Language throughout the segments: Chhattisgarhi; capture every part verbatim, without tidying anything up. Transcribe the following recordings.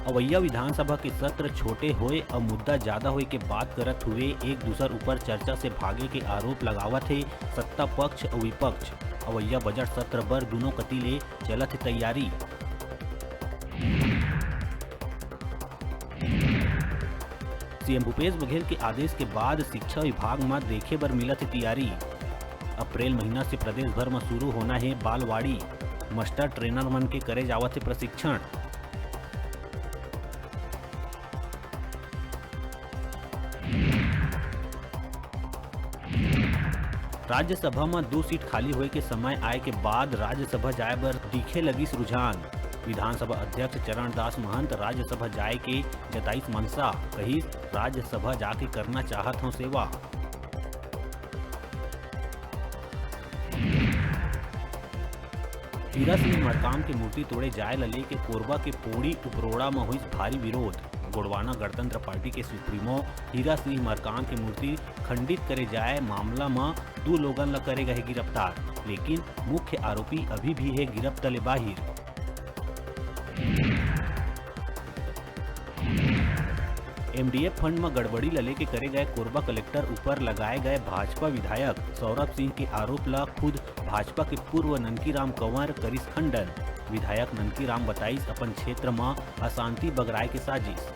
अवइया विधानसभा के सत्र छोटे होए अउ मुद्दा ज्यादा होए के बात करत हुए एक दूसर ऊपर चर्चा से भागे के आरोप लगावत हे सत्ता पक्ष अउ विपक्ष। अवइया बजट सत्र बर दुनों कति ले चलत हे तैयारी। सीएम भूपेश बघेल के आदेश के बाद शिक्षा विभाग म देखे बर मिलत हे तैयारी। अप्रैल महीना से प्रदेश भर म शुरू होना हे बालवाड़ी। मास्टर ट्रेनर मन के करे जावत हे प्रशिक्षण। राज्यसभा म दू सीट खाली होए के समय आए के बाद राज्यसभा जाए बर दिखे लगिस रुझान। विधानसभा अध्यक्ष चरणदास महंत राज्यसभा जाए के जताइस मंशा, कहिस, "राज्यसभा जाके करना चाहत हंव सेवा।" हीरा सिंह मरकाम के मूर्ति तोड़े जाए ल लेके कोरबा के पोड़ी उपरोड़ा म होइस भारी विरोध। गोंडवाना गणतंत्र पार्टी के सुप्रीमो हीरा सिंह मरकाम के मूर्ति खंडित करे जाए मामला म दू लोगन ल करे गए गिरफ्तार, लेकिन मुख्य आरोपी अभी भी हे गिरफ्त ले बाहिर। एमडीएफ फंड म गड़बड़ी ल लेके करे गए कोरबा कलेक्टर ऊपर लगाए गए भाजपा विधायक सौरभ सिंह के आरोप ल खुद भाजपा के पूर्व ननकीराम कंवर करिस खंडन। विधायक ननकीराम बताइस अपन क्षेत्र म अशांति बगराए के साजिश।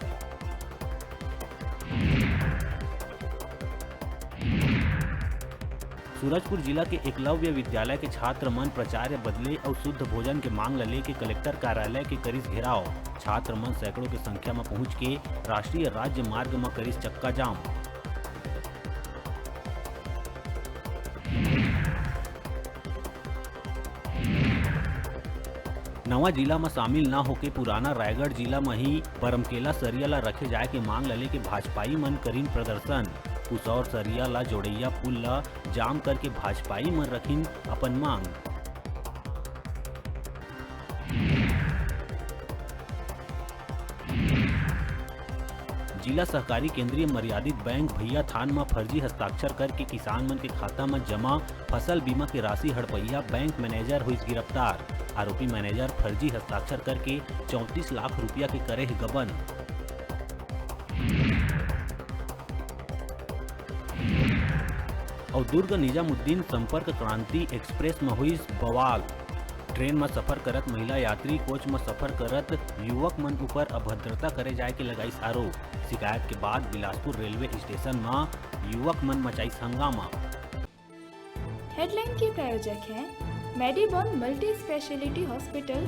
सूरजपुर जिला के एकलव्य विद्यालय के छात्र मन प्राचार्य बदले अउ शुद्ध भोजन के मांग ल लेके कलेक्टर कार्यालय के करिस घेराव। छात्र मन सैकड़ों के संख्या म पहुंच के राष्ट्रीय राज्य मार्ग म करिस चक्का जाम। नवा जिला म शामिल न होके पुराना रायगढ़ जिला म ही बरमकेला सरिया ल रखे जाए के मांग ल लेके भाजपाई मन करिन प्रदर्शन। पुसौर सरिया ल जोड़ैया पुल ल जाम करके भाजपाई मन रखिन अपन मांग। जिला सहकारी केंद्रीय मर्यादित बैंक भैया थान म फर्जी हस्ताक्षर करके किसान मन के खाता म जमा फसल बीमा के राशि हड़पैया बैंक मैनेजर होइस गिरफ्तार। आरोपी मैनेजर फर्जी हस्ताक्षर करके चौंतीस लाख रुपया के करे हे गबन। अउ दुर्ग निजामुद्दीन संपर्क क्रांति एक्सप्रेस म होइस बवाल। ट्रेन म सफर करत महिला यात्री, कोच म सफर करत युवक मन ऊपर अभद्रता करे जाए के लगाइस आरोप। शिकायत के बाद बिलासपुर रेलवे स्टेशन म युवक मन मचाइस हंगामा। हेडलाइन के प्रायोजक हैं मेडीबॉन मल्टी स्पेशलिटी हॉस्पिटल।